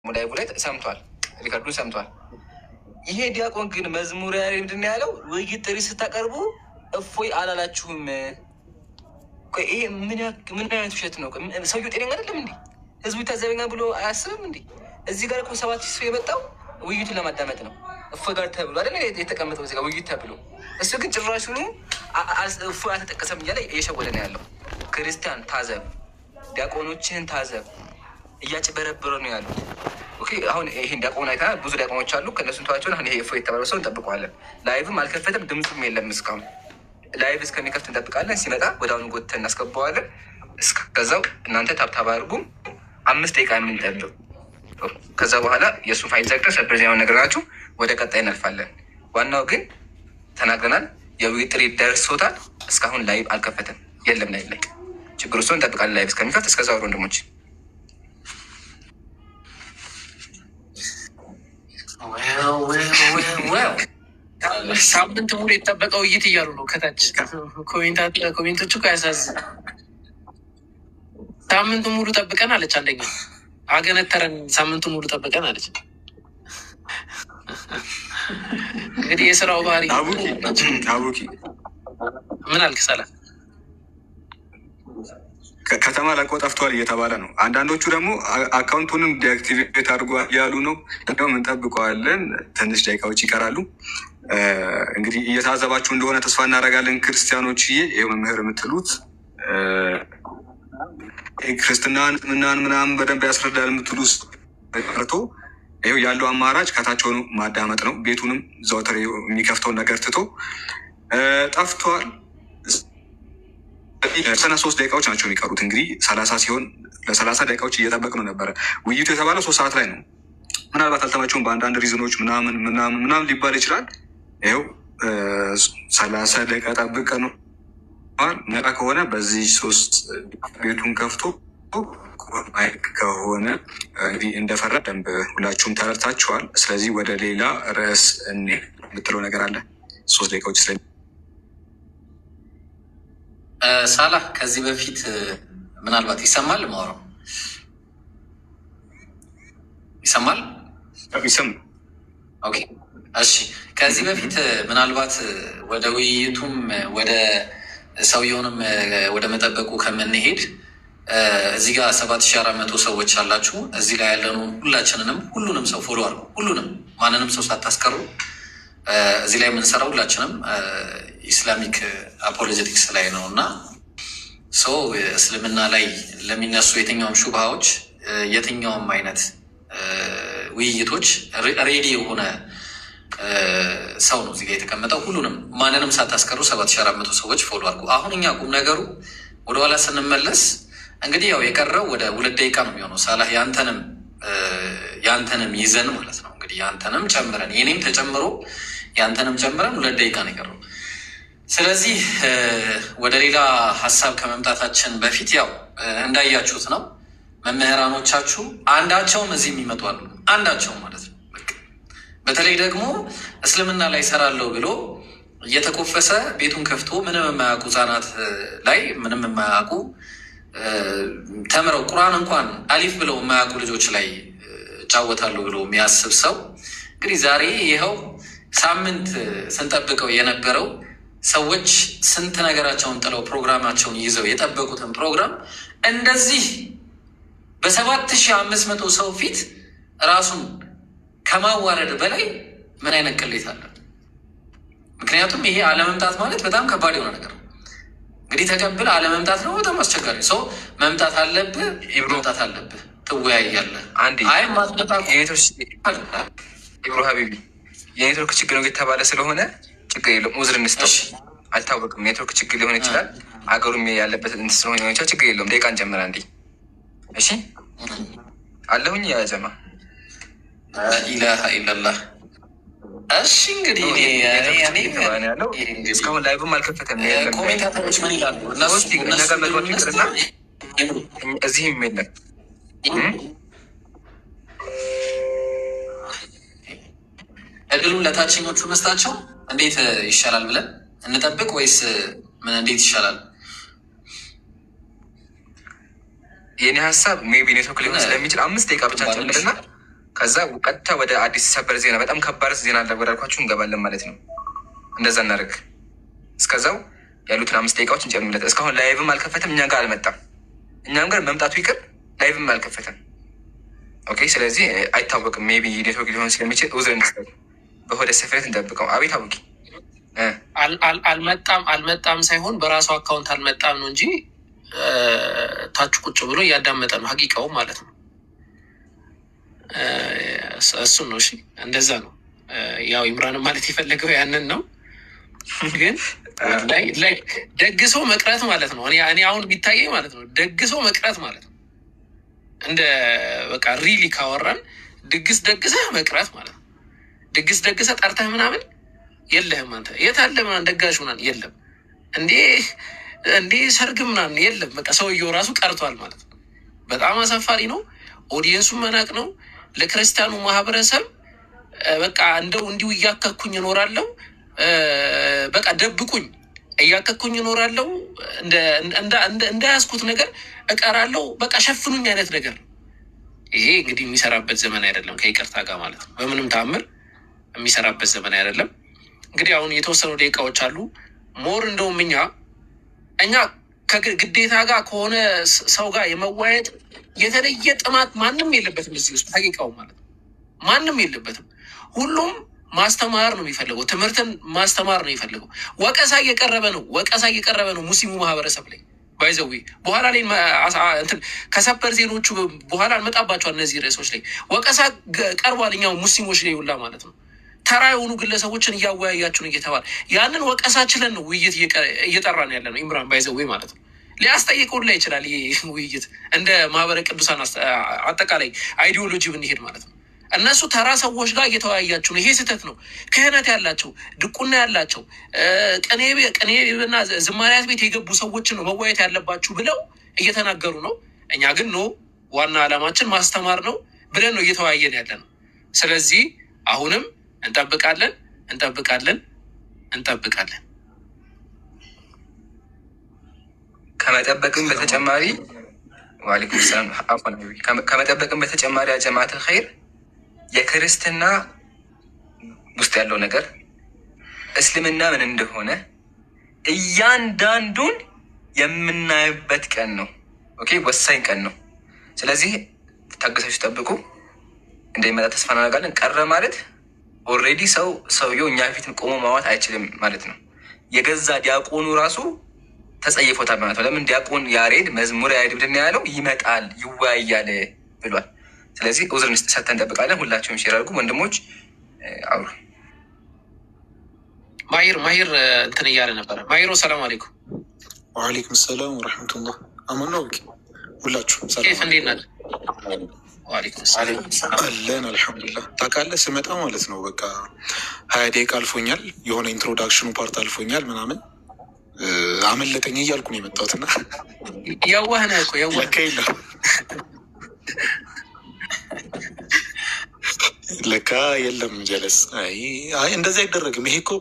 Live ላይ ሰምቷል፣ record ኡን ሰምቷል። ይሄ ዲያቆን ግን መዝሙር ያሬድ ምንድን ነው ያለው? ውይይት ጥሪ ስታቀርቡ እፎይ አላላችሁም። ቆይ ይሄ ምን አይነት ውሸት ነው? ሰውየው ጤነኛ አይደለም እንዴ? ህዝቡ ይታዘበኛል ብሎ አያስብም እንዴ? እዚህ ጋር እኮ 7,000 ሰው የመጣው ውይይቱን ለማዳመጥ ነው። እፎይ ጋር ተብሎ አይደል የተቀመጠው እዚህ ጋር ውይይት ተብሎ፣ እሱ ግን ጭራሹኑ እፎይ አልተጠቀሰም እያለ እየሸወደ ነው ያለው። ክርስቲያን ታዘብ፣ ዲያቆኖችህን ታዘብ። እያጭበረበረ ነው ያሉት። Okay፣ አሁን ይሄን ዲያቆን አይተናል። ብዙ ዲያቆኖች አሉ። ከእነሱን ተዋቸውን። አሁን ይሄ እፎይ የተባለው ሰው እንጠብቀዋለን። Live ም አልከፈተም፣ ድምፁም የለም እስካሁን። Live እስከሚከፍት እንጠብቃለን። ሲመጣ ወደ አሁኑ ጎትተን እናስገባዋለን። እስከዛው እናንተ tap tap አድርጉ። 5 ደቂቃ የምንጠብቅ፣ ከዛ በኋላ የእሱን ፋይል ዘግተን ሰበር ዜናውን ነግረናችሁ ወደ ቀጣይ እናልፋለን። ዋናው ግን ተናግረናል። የውይይት ጥሪ ደርሶታል። እስካሁን live አልከፈተም። የለም live ላይ ችግሩ እሱ። እንጠብቃለን live እስከሚከፍት። እስከዛ አውሩ ወንድሞች። Well. ሳምንት ሙሉ የጠበቀ ውይይት እያሉ ነው ከታች comment ኦቹ እኮ ያሳዝን። ሳምንቱ ሙሉ ጠብቀን አለች አንደኛ፣ አገነተረን። ሳምንቱ ሙሉ ጠብቀን አለች። እንግዲህ የስራው ባህሪ። አቡኪ አቡኪ። ምን አልክ ሰላም? ከተማ ለቆ ጠፍቷል እየተባለ ነው። አንዳንዶቹ ደግሞ account ኡንም deactivate አድርጓል እያሉ ነው። እንደውም እንጠብቀዋለን። ትንሽ ደቂቃዎች ይቀራሉ። እንግዲህ እየታዘባችሁ እንደሆነ ተስፋ እናደርጋለን። ክርስቲያኖችዬ፣ ይኸው መምህር የምትሉት ክርስትናን ምናምን ምናምን በደንብ ያስረዳል የምትሉ ቀርቶ ይኸው ያለው አማራጭ ከታች ሆኖ ማዳመጥ ነው። ቤቱንም ዘወትር የሚከፍተውን ነገር ትቶ ጠፍቷል። ሰና 3 ደቂቃዎች ናቸው የሚቀሩት። እንግዲህ 30 ሲሆን ለ30 ደቂቃዎች እየጠበቅነው ነበረ። ውይይቱ የተባለው 3 ሰዓት ላይ ነው። ምናልባት አልተመቸውም በአንዳንድ reason ኦች ምናምን ምናምን ምናምን ሊባል ይችላል። ይኸው 30 ደቂቃ ጠብቀን ነቃ ከሆነ በዚህ ሶስት ቤቱን ከፍቶ mic ከሆነ እንግዲህ እንደፈራ ደንብ ሁላችሁም ተረድታችኋል። ስለዚህ ወደ ሌላ ርዕስ እኔ የምትለው ነገር አለ 3 ደቂቃዎች ስለ ሳላህ፣ ከዚህ በፊት ምናልባት ይሰማል፣ ማውራው ይሰማል? ይሰማል። Okay፣ እሺ። ከዚህ በፊት ምናልባት ወደ ውይይቱም ወደ ሰውየውንም ወደ መጠበቁ ከምንሄድ እዚህ ጋር 7,400 ሰዎች አላችሁ። እዚህ ላይ ያለነው ሁላችንንም ሁሉንም ሰው follow አድርጉ። ሁሉንም ማንንም ሰው ሳታስቀሩ። እዚህ ላይ የምንሰራው ሁላችንም Islamic apologetics ላይ ነው እና ሰው እስልምና ላይ ለሚነሱ የትኛውም ሹብሃዎች፣ የትኛውም አይነት ውይይቶች ready የሆነ ሰው ነው እዚህ ጋ የተቀመጠው። ሁሉንም ማንንም ሳታስቀሩ 7,400 ሰዎች follow አድርጉ። አሁን እኛ ቁም ነገሩ ወደኋላ ስንመለስ እንግዲህ ያው የቀረው ወደ 2 ደቂቃ ነው የሚሆነው። ሳላህ፣ ያንተንም ይዘን ማለት ነው እንግዲህ ያንተንም ጨምረን የኔም ተጨምሮ ያንተንም ጨምረን 2 ደቂቃ ነው የቀረው። ስለዚህ ወደ ሌላ ሀሳብ ከመምጣታችን በፊት ያው እንዳያችሁት ነው፣ መምህራኖቻችሁ አንዳቸውም እዚህ የሚመጡ አሉ፣ አንዳቸውም ማለት ነው። በተለይ ደግሞ እስልምና ላይ ሰራለሁ ብሎ እየተኮፈሰ ቤቱን ከፍቶ ምንም የማያውቁ ህጻናት ላይ፣ ምንም የማያውቁ፣ ተምረው ቁርአን እንኳን አሊፍ ብለው የማያውቁ ልጆች ላይ እጫወታለሁ ብሎ የሚያስብ ሰው እንግዲህ ዛሬ ይኸው ሳምንት ስንጠብቀው የነበረው፣ ሰዎች ስንት ነገራቸውን ጥለው ፕሮግራማቸውን ይዘው የጠበቁትን ፕሮግራም እንደዚህ በ7,500 ሰው ፊት ራሱን ከማዋረድ በላይ ምን አይነት ቅሌት አለ? ምክንያቱም ይሄ አለመምጣት ማለት በጣም ከባድ የሆነ ነገር ነው። እንግዲህ ተቀብል አለመምጣት ነው በጣም አስቸጋሪ። ሰው መምጣት አለብህ፣ መምጣት አለብህ፣ ትወያያለህ። አንዴ። አይ ማትመጣ ኢብሮ ሀቢቢ፣ የኔትወርክ ችግር ነው የተባለ ስለሆነ ችግር የለውም፣ ኡዝር እንስጠው። አልታወቅም፣ ኔትወርክ ችግር ሊሆን ይችላል። አገሩም ያለበት እንትን ስለሆነ ሊሆን ይችላል። ችግር የለውም። ደቂቃ እንጨምር አንዴ። እሺ አለሁኝ ያ ጀማ። ኢላሀ ኢለላህ። እሺ እንግዲህ ያለው እስካሁን live ም አልከፈተም። Commentator ኦች ምን ይላሉ? እኛ ጋር መግባት ይቅርና እዚህም የለም። እድሉን ለታችኞቹ መስጣቸው እንዴት ይሻላል ብለን እንጠብቅ ወይስ ምን እንዴት ይሻላል? የኔ ሀሳብ maybe ኔትወርክ ሊሆን ስለሚችል 5 ደቂቃ ብቻ ጨምርና ከዛ ቀጥታ ወደ አዲስ ሰበር ዜና፣ በጣም ከባድ ዜና አለ ወዳልኳችሁ እንገባለን ማለት ነው። እንደዛ እናደርግ። እስከዛው ያሉትን 5 ደቂቃዎች እንጨምርለት። እስካሁን live ም አልከፈተም፣ እኛ ጋር አልመጣም። እኛም ጋር መምጣቱ ይቅር live ም አልከፈተም። Okay፣ ስለዚህ አይታወቅም። Maybe network ሊሆን ስለሚችል ኡዝር እንስጠው፣ በሆደ ሰፊነት እንጠብቀው። አቤት አቡኪ። አልመጣም አልመጣም ሳይሆን በራሱ account አልመጣም ነው እንጂ ታች ቁጭ ብሎ እያዳመጠ ነው፣ ሀቂቃው ማለት ነው። እሱን ነው። እሺ እንደዛ ነው። ያው ኢምራን ማለት የፈለገው ያንን ነው። ግን ደግሶ መቅረት ማለት ነው። እኔ አሁን የሚታየኝ ማለት ነው ደግሶ መቅረት ማለት ነው። እንደ በቃ really ካወራን ድግስ ደግሰህ መቅረት ማለት ነው። ድግስ ደግሰህ ጠርተህ ምናምን የለህም፣ አንተ የት አለ ምናምን ደጋሽ ምናምን የለም፣ እንዴ እንዴ ሰርግ ምናምን የለም። በቃ ሰውየው ራሱ ቀርቷል ማለት ነው። በጣም አሳፋሪ ነው። Audience ኡን መናቅ ነው። ለክርስቲያኑ ማህበረሰብ በቃ እንደው እንዲሁ እያከኩኝ እኖራለሁ፣ በቃ ደብቁኝ፣ እያከኩኝ እኖራለሁ፣ እንዳያስኩት ነገር እቀራለሁ፣ በቃ ሸፍኑኝ አይነት ነገር ነው። ይሄ እንግዲህ የሚሰራበት ዘመን አይደለም፣ ከይቅርታ ጋር ማለት ነው። በምንም ተአምር የሚሰራበት ዘመን አይደለም። እንግዲህ አሁን የተወሰኑ ደቂቃዎች አሉ። More እንደውም እኛ ከግዴታ ጋር ከሆነ ሰው ጋር የመወያየት የተለየ ጥማት ማንም የለበትም እዚህ ውስጥ፣ ሀቂቃው ማለት ነው። ማንም የለበትም። ሁሉም ማስተማር ነው የሚፈልገው፣ ትምህርትን ማስተማር ነው የሚፈልገው። ወቀሳ እየቀረበ ነው፣ ወቀሳ እየቀረበ ነው ሙስሊሙ ማህበረሰብ ላይ፣ by the way። በኋላ ላይ ከሰበር ዜኖቹ በኋላ እንመጣባቸዋል። እነዚህ ርዕሶች ላይ ወቀሳ ቀርቧል፣ እኛው ሙስሊሞች ላይ ሁላ ማለት ነው። ተራ የሆኑ ግለሰቦችን እያወያያችሁ ነው እየተባለ ያንን ወቀሳ ችለን ነው ውይይት እየጠራን ያለ ነው። ኢምራን፣ by the way ማለት ነው፣ ሊያስጠይቅ ሁላ ይችላል። ይህ ውይይት እንደ ማህበረ ቅዱሳን አጠቃላይ ideology ብንሄድ ማለት ነው። እነሱ ተራ ሰዎች ጋር እየተወያያችሁ ነው፣ ይሄ ስህተት ነው። ክህነት ያላቸው፣ ድቁና ያላቸው፣ ቅኔና ዝማሪያት ቤት የገቡ ሰዎችን ነው መወያየት ያለባችሁ ብለው እየተናገሩ ነው። እኛ ግን no፣ ዋና ዓላማችን ማስተማር ነው ብለን ነው እየተወያየን ያለ ነው። ስለዚህ አሁንም እንጠብቃለን፣ እንጠብቃለን፣ እንጠብቃለን። ከመጠበቅም በተጨማሪ፣ ወአለይኩም ሰላም፣ ከመጠበቅም በተጨማሪ ጀማዓተል ኸይር የክርስትና ውስጥ ያለው ነገር፣ እስልምና ምን እንደሆነ እያንዳንዱን የምናይበት ቀን ነው። Okay፣ ወሳኝ ቀን ነው። ስለዚህ ታግሳችሁ ጠብቁ። እንደሚመጣ ተስፋ እናደርጋለን። ቀረ ማለት already ሰውየው እኛ ፊት ቆሞ ማውራት አይችልም ማለት ነው። የገዛ ዲያቆኑ ራሱ ተጸይፎታል ማለት ነው። ለምን? ዲያቆን ያሬድ፣ መዝሙር ያሬድ ምንድን ነው ያለው? ይመጣል ይወያያል ብሏል። ስለዚህ ኡዝር ሰተን እንጠብቃለን። ሁላችሁም share አድርጉ ወንድሞች፣ አውሩ። ማሂር፣ ማሂር እንትን እያለ ነበረ። ማሂሮ፣ ሰላም አለይኩም። ወአለይኩም ሰላም ወረሕመቱላህ። አማን ነው ሁላችሁም? ሰላም። ኬፍ፣ እንዴት ናት? ወአለይኩም ሰላም። አለን አልሐምዱሊላህ። ታውቃለህ ስመጣ ማለት ነው በቃ 20 ደቂቃ አልፎኛል። የሆነ introduction ኑ part አልፎኛል ምናምን፣ አመለጠኝ እያልኩ ነው የመጣሁት እና የዋህ ነህ እኮ፣ የዋህ። ለካ የለም፣ ለካ የለም ጀለስ። አይ አይ፣ እንደዚህ አይደረግም። ይሄ እኮ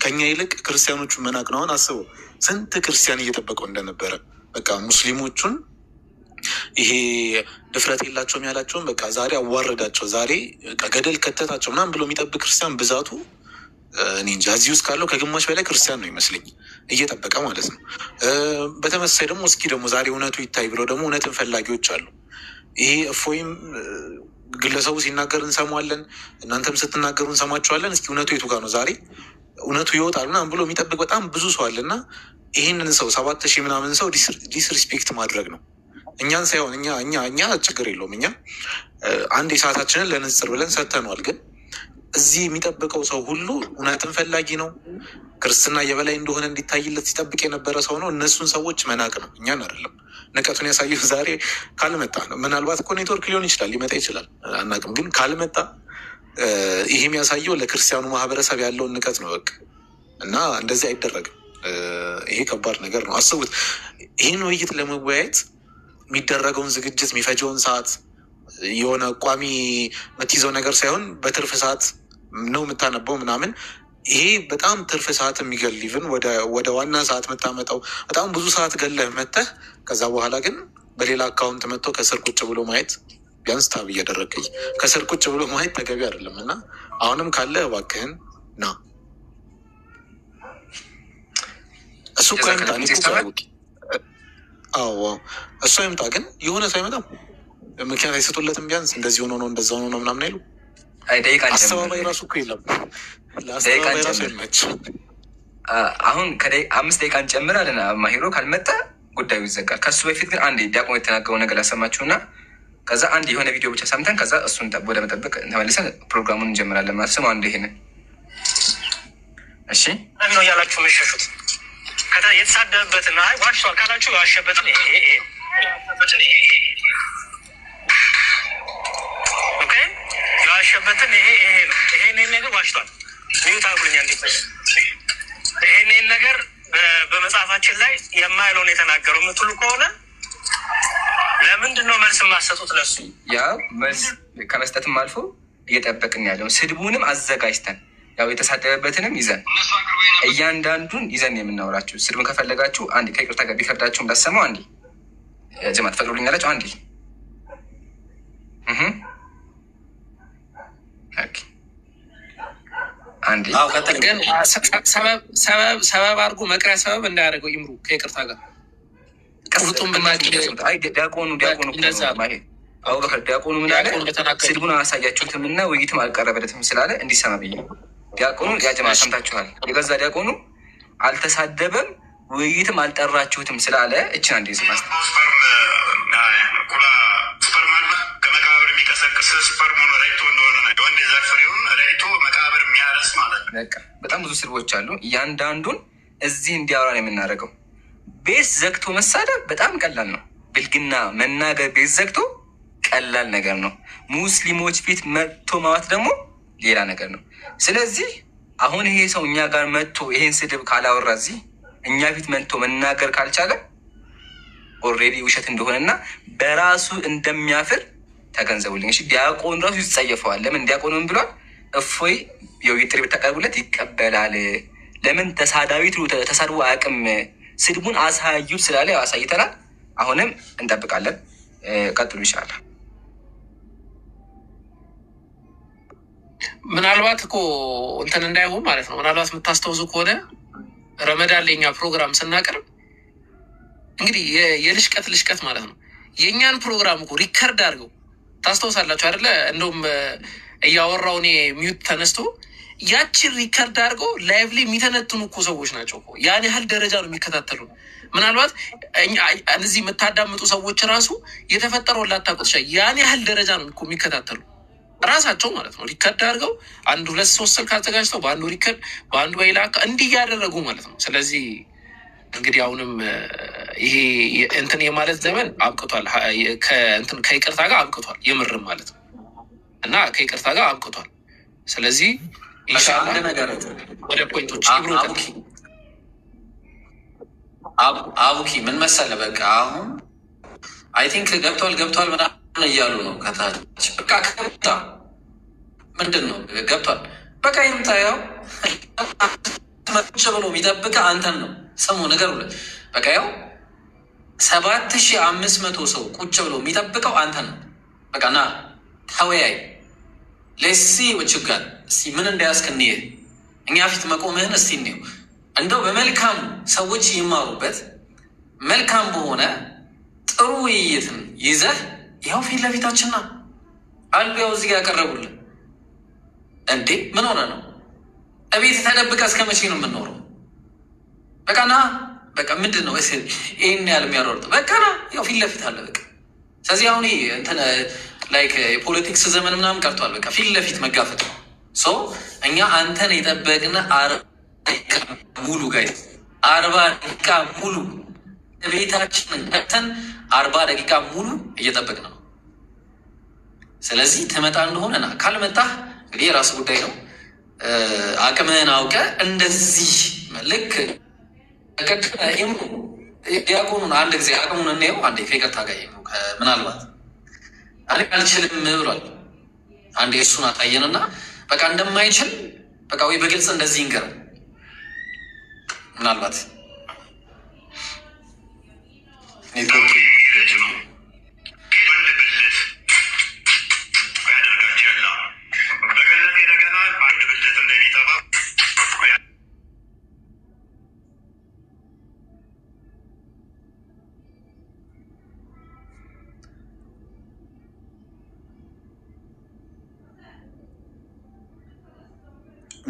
ከኛ ይልቅ ክርስቲያኖቹን መናቅ ነው። አሁን አስበው ስንት ክርስቲያን እየጠበቀው እንደነበረ። በቃ ሙስሊሞቹን ይሄ ድፍረት የላቸውም ያላቸውን በቃ ዛሬ አዋረዳቸው፣ ዛሬ በቃ ገደል ከተታቸው ምናምን ብሎ የሚጠብቅ ክርስቲያን ብዛቱ እኔ እንጃ። እዚህ ውስጥ ካለው ከግማሽ በላይ ክርስቲያን ነው ይመስለኝ እየጠበቀ ማለት ነው። በተመሳሳይ ደግሞ እስኪ ደግሞ ዛሬ እውነቱ ይታይ ብለው ደግሞ እውነትን ፈላጊዎች አሉ። ይሄ እፎይም ግለሰቡ ሲናገር እንሰማዋለን፣ እናንተም ስትናገሩ እንሰማቸዋለን። እስኪ እውነቱ የቱ ጋር ነው፣ ዛሬ እውነቱ ይወጣል ምናምን ብሎ የሚጠብቅ በጣም ብዙ ሰው አለ እና ይህንን ሰው 7,000 ምናምን ሰው disrespect ማድረግ ነው። እኛን ሳይሆን እኛ ችግር የለውም፣ እኛ አንድ የሰዓታችንን ለንጽር ብለን ሰጥተነዋል። ግን እዚህ የሚጠብቀው ሰው ሁሉ እውነትን ፈላጊ ነው። ክርስትና የበላይ እንደሆነ እንዲታይለት ሲጠብቅ የነበረ ሰው ነው። እነሱን ሰዎች መናቅ ነው፣ እኛን አይደለም። ንቀቱን ያሳየው ዛሬ ካልመጣ ነው። ምናልባት እኮ ኔትወርክ ሊሆን ይችላል፣ ሊመጣ ይችላል፣ አናውቅም። ግን ካልመጣ ይሄ የሚያሳየው ለክርስቲያኑ ማህበረሰብ ያለውን ንቀት ነው። በቃ እና እንደዚህ አይደረግም። ይሄ ከባድ ነገር ነው። አስቡት፣ ይህን ውይይት ለመወያየት የሚደረገውን ዝግጅት፣ የሚፈጀውን ሰዓት፣ የሆነ ቋሚ የምትይዘው ነገር ሳይሆን በትርፍ ሰዓት ነው የምታነበው ምናምን። ይሄ በጣም ትርፍ ሰዓት የሚገል፣ even ወደ ዋና ሰዓት የምታመጣው በጣም ብዙ ሰዓት ገለህ መተህ ከዛ በኋላ ግን በሌላ account መጥቶ ከስር ቁጭ ብሎ ማየት ቢያንስ tap እያደረግህ ከስር ቁጭ ብሎ ማየት ተገቢ አይደለም እና አሁንም ካለ እባክህን ና። እሱ እኮ አይምጣ፣ እኔ እኮ አዎ እሱ አይምጣ፣ ግን የሆነ ሰው አይመጣም። ምክንያት አይሰጡለትም። ቢያንስ እንደዚህ ሆኖ ነው እንደዛ ሆኖ ነው ምናምን አይሉ። አስተባባይ ራሱ እኮ የለም። ለአስተባባይ ራሱ አይመችም። አሁን 5 ደቂቃ እንጨምራለን። ማሂሮ ካልመጣ ጉዳዩ ይዘጋል። ከሱ በፊት ግን አንድ ዲያቆን የተናገረው ነገር ላሰማችሁና ከዛ አንድ የሆነ ቪዲዮ ብቻ ሰምተን ከዛ እሱን ወደ መጠበቅ ተመልሰን ፕሮግራሙን እንጀምራለን ማለት ነው። አንዱ ይሄንን እሺ ነው እያላችሁ የምትሸሹት የተሳደበበትን አይ ዋሽቷል ካላችሁ የዋሸበትን ይሄ okay የዋሸበትን ይሄ ይሄ ነው። ይሄን ነገር ዋሽቷል። mute አድርጉልኝ እንዲፈሽ ይሄን ነገር በመጽሐፋችን ላይ የማይለውን የተናገረው የምትሉ ከሆነ ለምንድን ነው መልስ የማሰጡት ለሱ? ያ መልስ ከመስጠትም አልፎ እየጠበቅን ያለው ስድቡንም አዘጋጅተን ያው የተሳደበበትንም ይዘን እያንዳንዱን ይዘን የምናወራችሁ። ስድቡን ከፈለጋችሁ አንዴ ከይቅርታ ጋር ቢከብዳችሁም ላሰማው አንዴ ጀማ ትፈቅዱልኛላችሁ? አንዴ አንዴ ግን ሰበብ አድርጎ መቅሪያ ሰበብ እንዳያደርገው ኢምሩ ከይቅርታ ጋር ቁርጡን ዲያቆኑ ዲያቆኑ አቡበከር ዲያቆኑ ምን አለ? ስድቡን አላሳያችሁትም እና ውይይትም አልቀረበለትም ስላለ እንዲሰማ ብዬ ነው። ዲያቆኑ ያጀማ ሰምታችኋል። የገዛ ዲያቆኑ አልተሳደበም ውይይትም አልጠራችሁትም ስላለ እችን አንዴ ስማ። sperm ከመቃብር የሚቀሰቅስ sperm ኡን ረጭቶ እንደሆነ ነው። የወንድ የዘር ፍሬውን ረጭቶ መቃብር የሚያረስ ማለት ነው። በቃ በጣም ብዙ ስድቦች አሉ። እያንዳንዱን እዚህ እንዲያወራ ነው የምናደርገው። ቤት ዘግቶ መሳደብ በጣም ቀላል ነው። ብልግና መናገር ቤት ዘግቶ ቀላል ነገር ነው። ሙስሊሞች ፊት መጥቶ ማዋት ደግሞ ሌላ ነገር ነው። ስለዚህ አሁን ይሄ ሰው እኛ ጋር መጥቶ ይሄን ስድብ ካላወራ እዚህ እኛ ፊት መጥቶ መናገር ካልቻለ already ውሸት እንደሆነና በራሱ እንደሚያፍር ተገንዘቡልኝ። እሺ ዲያቆን ራሱ ይጸየፈዋል። ለምን ዲያቆን ምን ብሏል? እፎይ የውይይት ጥሪ ብታቀርቡለት ይቀበላል። ለምን ተሳዳቢ ተሳድቦ አያውቅም። ስድቡን አሳዩት ስላለ አሳይተናል። አሁንም እንጠብቃለን። ቀጥሉ ይሻላል። ምናልባት እኮ እንትን እንዳይሆን ማለት ነው። ምናልባት የምታስታውሱ ከሆነ ረመዳን ለኛ ፕሮግራም ስናቀርብ እንግዲህ የልሽቀት ልሽቀት ማለት ነው። የእኛን ፕሮግራም እኮ record አድርገው ታስታውሳላችሁ አይደለ? እንደውም እያወራው እኔ mute ተነስቶ ያችን record አድርገው live ላይ የሚተነትኑ እኮ ሰዎች ናቸው እኮ። ያን ያህል ደረጃ ነው የሚከታተሉ። ምናልባት እዚህ የምታዳምጡ ሰዎች ራሱ የተፈጠረውን ላታውቁ ትችላላችሁ። ያን ያህል ደረጃ ነው እኮ የሚከታተሉ ራሳቸው ማለት ነው። record አድርገው 1 2 3 ስልክ አዘጋጅተው በአንዱ record በአንዱ በሌላ እንዲህ እያደረጉ ማለት ነው። ስለዚህ እንግዲህ አሁንም ይሄ እንትን የማለት ዘመን አብቅቷል። ከይቅርታ ጋር አብቅቷል። የምርም ማለት ነው እና ከይቅርታ ጋር አብቅቷል። ስለዚህ ኢንሻአላህ ወደ point ኦች አቡኪ ምን መሰለህ፣ በቃ አሁን I think ገብቷል ገብቷል ምናምን እያሉ ነው ከታች። በቃ ከመጣ ምንድን ነው ገብቷል፣ በቃ ይምጣ። ያው ቁጭ ብሎ የሚጠብቅህ አንተን ነው። ስሙ ነገር በቃ ያው 7500 ሰው ቁጭ ብሎ የሚጠብቀው አንተን ነው። በቃ ና ተወያይ፣ let's see ወችጋል እስቲ ምን እንዳያስክ እንየህ፣ እኛ ፊት መቆምህን እስቲ እንየው። እንደው በመልካም ሰዎች ይማሩበት መልካም በሆነ ጥሩ ውይይትን ይዘህ ያው ፊት ለፊታችንና አሉ ያው እዚህ ጋር ያቀረቡልን። እንዴ ምን ሆነ ነው? እቤት ተደብቀ እስከ መቼ ነው የምንኖረው? በቃ ና በቃ ምንድን ነው ይህን ያህል የሚያሯሩጥ? በቃ ና ያው ፊት ለፊት አለ በቃ። ስለዚህ አሁን እንትን like የ politics ዘመን ምናምን ቀርቷል። በቃ ፊት ለፊት መጋፈጥ ነው። so እኛ አንተን የጠበቅን 40 ደቂቃ ሙሉ guys 40 ደቂቃ ሙሉ ቤታችንን ገብተን 40 ደቂቃ ሙሉ እየጠበቅን ነው። ስለዚህ ትመጣ እንደሆነ ና፣ ካልመጣህ እንግዲህ የራስ ጉዳይ ነው። አቅምህን አውቀህ እንደዚህ ልክ ዲያቆኑን አንድ ጊዜ አቅሙን እንየው። አንዴ ከይቅርታ ጋር ምናልባት አልችልም ብሏል። አንዴ እሱን አታየንና በቃ እንደማይችል በቃ ወይ በግልጽ እንደዚህ ይንገረን። ምናልባት ወንድ ብልት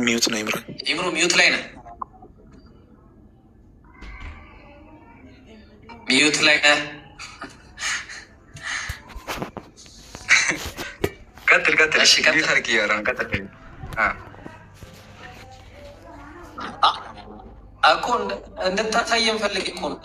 Mute ነው ይምራን። ኢምሮ mute ላይ ነህ። Mute ላይ ነህ። ቀጥል ቀጥል። እሺ ቀጥል። Mute አድርጌ እያወራ ነው። ቀጥል። እኮ እንድታሳየን ፈልጌ እኮ ነው።